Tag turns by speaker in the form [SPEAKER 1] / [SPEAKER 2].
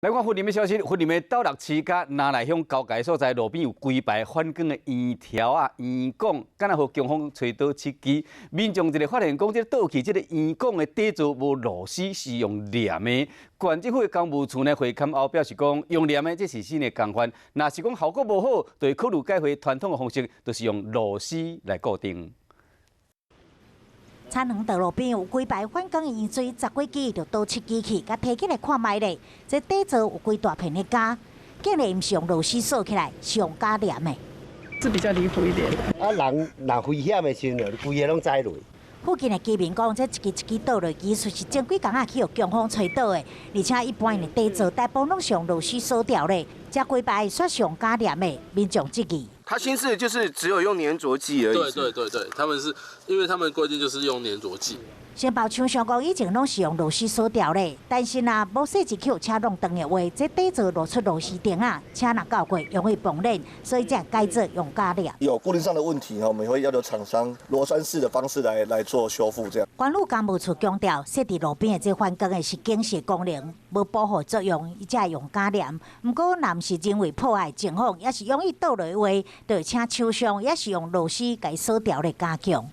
[SPEAKER 1] 來看雲林的消息，雲林的斗六市佮那賴鄉交界所在，路邊有規排反光的圓條仔、圓管，敢若予強風吹倒七支。民眾一个發現講，這個倒去這个圓管的底座無螺絲，是用黏的。縣政府的工務處呢會勘後表示講，用黏的這是新的工範，若是講效果無好，就會考慮改回傳統的方式，就是用螺絲來固定。
[SPEAKER 2] 田園道路邊有規排反光的圓錐，十幾支就倒七支去，共提起來看覓咧。這底座有規大片的膠，竟然毋是用螺絲鎖起來，是用膠黏的。
[SPEAKER 3] 是比較離譜一點。
[SPEAKER 4] 啊，人若危險的時陣，規个攏栽落。
[SPEAKER 2] 附近的居民講，這一支一支倒落，其實是前幾工仔去予強風吹倒的，而且一般的底座大部分攏是用螺絲鎖牢咧，這規排煞是用膠黏的，民眾質疑。
[SPEAKER 5] 他新式就是只有用粘着劑而已。
[SPEAKER 6] 對對對對，他們是因為他們規定就是用粘着劑。
[SPEAKER 2] 承包廠商講以前攏是用螺絲鎖牢咧，但是若無細緻去予車弄斷的話，這底座露出螺絲釘仔，車若轎過容易崩裂，所以才改做用膠黏。
[SPEAKER 7] 有固定上的問題，我們會要求廠商螺栓式的方式來做修復。這樣。
[SPEAKER 2] 縣府工務處強調，設佇路邊的這反光的是警示功能，無保護作用，伊才會用膠黏。毋過，若毋是人為破壞情況，抑是容易倒落的話，就會請廠商，抑是用螺絲共鎖牢來加強。